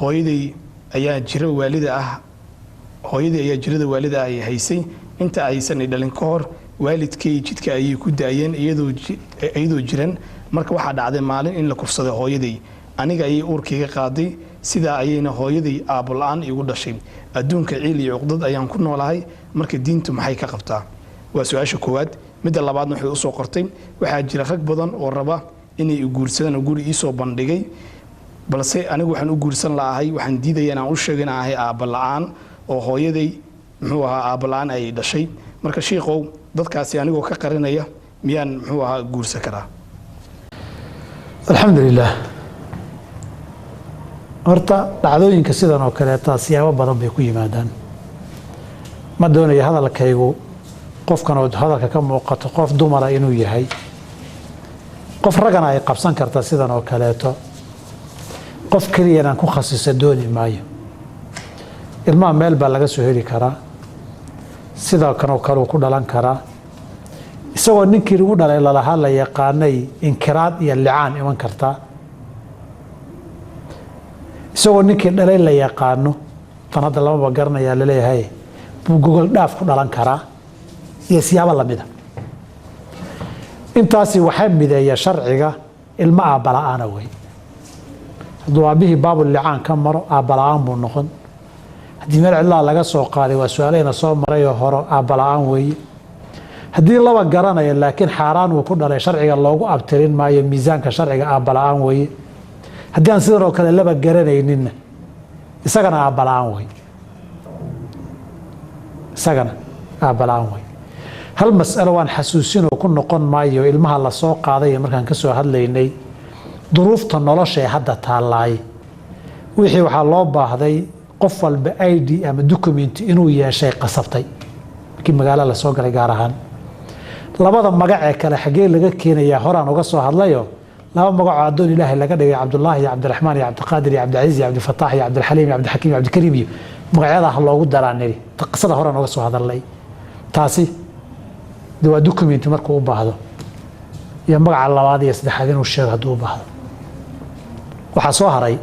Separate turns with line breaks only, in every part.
Hooyaday ayaa jira waalida ah, hooyadii ayaa jirada waalida ah ay haysay inta aysan i dhalin ka hor. Waalidkay jidka ayay ku daayeen iyadoo jiran. Marka waxaa dhacday maalin in la kufsaday hooyaday, aniga ayay uurkayga qaaday, sidaa ayayna hooyaday aabbo la-aan igu dhashay. Adduunka ciil iyo cuqdad ayaan ku noolahay. Marka diintu maxay ka qabtaa? Waa su-aasha koowaad. Midda labaadna waxay usoo qortay: waxaa jira rag badan oo raba inay i guursadaan oo guri iisoo bandhigay, balse anigu waxaan u guursan la'ahay, waxaan diidaya inaan u sheego inaan ahay aabba la-aan oo hooyaday, muxuu ahaa, aabba la-aan ayay dhashay. Marka shiikow, dadkaasi anigoo ka qarinaya miyaan, muxuu ahaa, guursan karaa?
Alxamdu lilah. Horta dhacdooyinka sidan oo kaleeta siyaabo badan bay ku yimaadaan. Ma doonayo hadalkaygu qofkan oo hadalka ka muuqato qof dumara inuu yahay, qof raggana ay qabsan karta sidan oo kaleeto. Qof keliya inaan ku khasisa dooni maayo. Ilmaha meel baa laga soo heli karaa, sidoo kanoo kaleu ku dhalan karaa, isagoo ninkii lagu dhalay lalahaa la yaqaanay inkiraad iyo licaan iman kartaa, isagoo ninkii dhalay la yaqaano, tan hadda lamaba garanayaa laleeyahay, buu gogol dhaaf ku dhalan karaa iyo siyaabo lamida. Intaasi waxaa mideeya sharciga: ilmo aabbala'aana wey. Hadduu aabbihii baabul-licaan ka maro, aabbala'aan buu noqon. Haddii meel cidlaa laga soo qaaday, waa su-aaleyna soo marayoo horo, aabbala'aan weeye. Haddii laba garanaya laakiin xaaraan uu ku dhalay, sharciga loogu abtirin maayo, miisaanka sharciga aabbala'aan weeye. Haddii aan sidan oo kale laba garanayninna, isagana aabbala'aan wey, isagana aabbala'aan wey. Hal mas'alo waan xasuusinoo ku noqon maayo. Ilmaha la soo qaaday markaan ka soo hadlaynay duruufta nolosha ee hadda taallaay, wixii waxaa loo baahday qof walba ID ama document inuu yeeshay qasabtay markii magaalo la soo galay, gaar ahaan labada magac ee kale xaggee laga keenayaa? Horaan uga soo hadlayo. Laba magacoo addoon Ilaahay laga dhigay, Cabdullaahi iyo Cabdiraxmaan iyo Cabdiqaadir iyo Cabdicasiis iyo Cabdifataax iyo Cabdilxaliim iyo Cabdixakiim iyo Cabdikariim iyo magacyada ha loogu daraa niri. Qisada horaan uga soo hadalnay. Taasi de waa document markuu u baahdo iyo magaca labaad iyo saddexaad inuu sheego hadduu u baahdo. Waxaa soo haray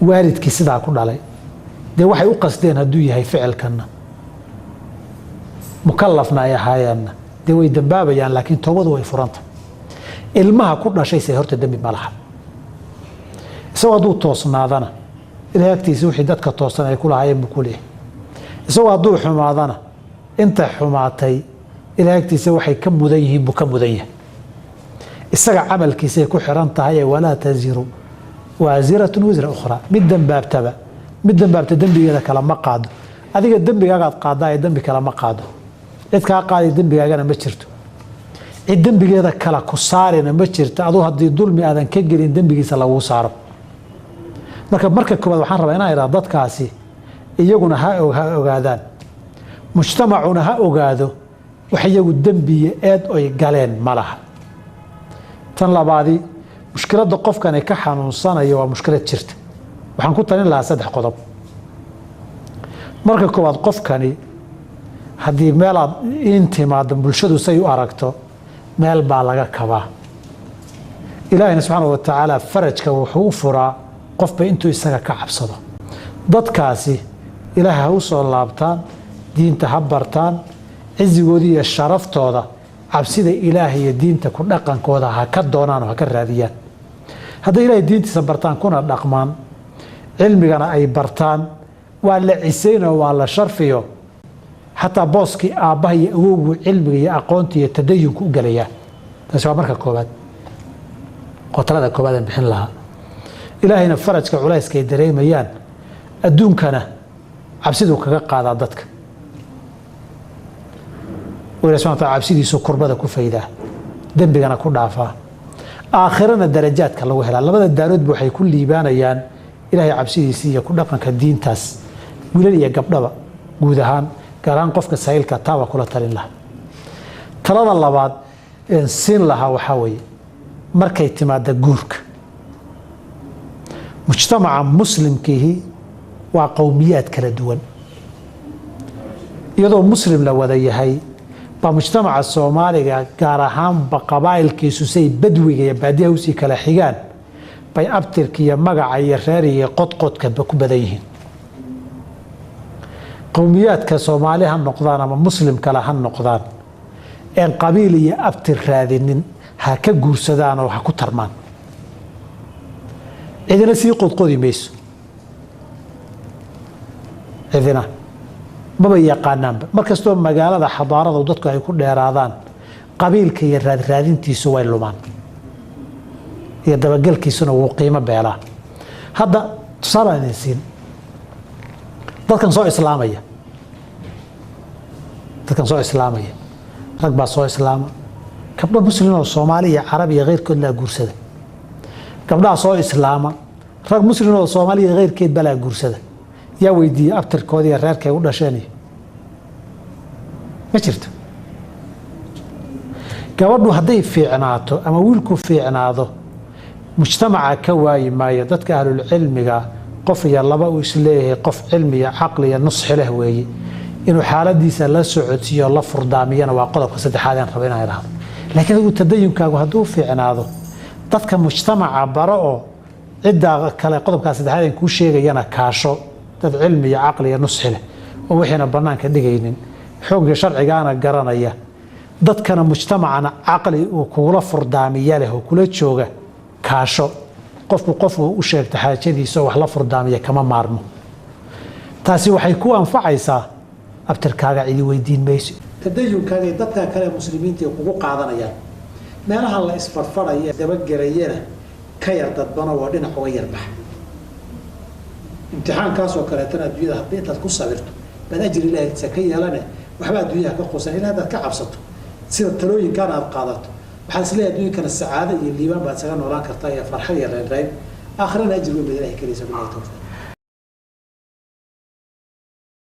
waalidkii sidaa ku dhalay. Dee waxay u qasdeen hadduu yahay ficilkanna, mukalafna ay ahaayeenna, dee way dambaabayaan, laakiin toobadu way furanta. Ilmaha ku dhashayse horta dembi ma laha. Isagoo hadduu toosnaadana, Ilahay agtiisa wixii dadka toosan ay ku lahaayeen buu ku leeyahay. Isagoo hadduu xumaadana, inta xumaatay Ilahay agtiisa waxay ka mudan yihiin buu ka mudan yahay. Isaga camalkiisay ku xiran tahay ee walaa taziru waasiratun wisra ukhraa. Mid dembaabtaba, mid dembaabta dembigeeda kale ma qaado. Adiga dembigaagaad qaadaa ee dembi kale ma qaado. Cid kaa qaaday dembigaagana ma jirto, cid dembigeeda kala ku saarina ma jirto. Aduu haddii dulmi aadan ka gelin, dembigiisa laguu saaro. Marka koowaad waxaan rabaa inaan idhaha dadkaasi iyaguna ha ogaadaan, mujtamacuna ha ogaado, wax iyagu dembiyo eed oy galeen ma laha. Tan labaadi, mushkiladda qofkani ka xanuunsanayo waa mushkilad jirta. Waxaan ku talin lahaa saddex qodob. Marka koowaad, qofkani haddii meelaad in timaado bulshadu say u aragto, meel baa laga kabaa. Ilaahina subxaana wa tacaala farajka wuxuu u furaa qofba intuu isaga ka cabsado. Dadkaasi Ilaahay ha u soo laabtaan, diinta ha bartaan, cizigoodii iyo sharaftooda cabsida Ilaahay iyo diinta ku dhaqankooda ha ka doonaan oo ha ka raadiyaan. Hadday Ilaahay diintiisa bartaan kuna dhaqmaan, cilmigana ay bartaan, waa la cisaynoo waa la sharfiyo. Xataa booskii aabbaha iyo awowgu cilmiga iyo aqoonta iyo tadayunku u gelayaa. Taasi waa marka koobaad oo talada koobaad aan bixin lahaa. Ilaahayna farajka culayska ay dareemayaan adduunkana cabsiduu kaga qaadaa dadka oo Ilah subxana wataala cabsidiisu kurbada ku faydaa, dembigana ku dhaafaa, aakhirana darajaadka lagu helaa. Labada daaroodba waxay ku liibaanayaan Ilaahay cabsidiisa iyo ku dhaqanka diintaas. Wiilal iyo gabdhaba guud ahaan, gaar ahaan qofka sahiilka, taaba kula talin lahaa. Talada labaad een siin lahaa waxaa weeye, markay timaada guurka, mujtamaca muslimkiihi waa qowmiyaad kala duwan. Iyadoo muslim la wada yahay baa mujtamaca Soomaaliga, gaar ahaanba qabaa'ilkiisu say badwiga iyo baadiyaha usii kala xigaan. Bay abtirka iyo magaca iyo reer iyo qodqodkaba ku badan yihiin. Qowmiyaadka Soomaali ha noqdaan ama Muslim kale ha noqdaan, een qabiil iyo abtir raadinin ha ka guursadaan oo ha ku tarmaan. Cidina sii qodqodi mayso, cidina maba yaqaanaanba. Markastoo magaalada xadaarada dadku ay ku dheeraadaan, qabiilka iyo raadraadintiisu way lumaan iyo dabagelkiisuna wuu qiimo beelaa. Hadda tusaalaan idin siin: dadkan soo islaamaya, dadkan soo islaamaya, rag baa soo islaama, gabdho Muslim oo Soomaali iyo Carab iyo keyrkood laa guursada. Gabdhaha soo islaama, rag Muslim oo Soomaali iyo keyrkeed balaa guursada. Yaa weydiiyey abtirkoodi iyo reerkay u dhasheen? Iyo ma jirto. Gabadhu hadday fiicnaato ama wiilku fiicnaado, mujtamaca ka waayi maayo dadka ahlulcilmiga qof iyo laba uu isleeyahay qof cilmi iyo caqli iyo nusxi leh weeye. Inuu xaaladiisa la socodsiiyo, la furdaamiyana waa qodobka saddexaad aan raba inaan idhaahdo. Laakiin adigu tadayunkaagu hadduu fiicnaado, dadka mujtamaca baro oo ciddaa kale qodobkaa saddexaad aan kuu sheegayana kaasho dad cilmi iyo caqli iyo nusxi leh oo wixiina bannaanka dhigaynin, xoogga sharcigaana garanaya, dadkana mujtamacana caqli uu kugula furdaamiya leh oo kula jooga kaasho. Qofku qofku u sheegta xaajadiisa oo wax la furdaamiya kama maarmo. Taasi waxay ku anfacaysaa abtirkaaga cidi weydiin mayso, tadayunkaaga dadka kale muslimiinta ay kugu qaadanayaan. Meelaha la isfarfaraya dabagelayana ka yar dadbano waa dhinac uga yarbax. Imtixaankaasoo kaleetana adduunyada hadda intaad ku sabirto baad ajri Ilahi agtiisa ka yeelane. Waxba adduunyaha ka quusan. Ilahi haddaad ka cabsato, sida talooyinkaan aad qaadato, waxaad isleeyahay adduunkana sacaado iyo liibaan baad isaga noolaan kartaa iyo farxad iyo reynreyn, aakhirana ajri weyn baad Ilahi kelaysa. Billahi tawfiiq.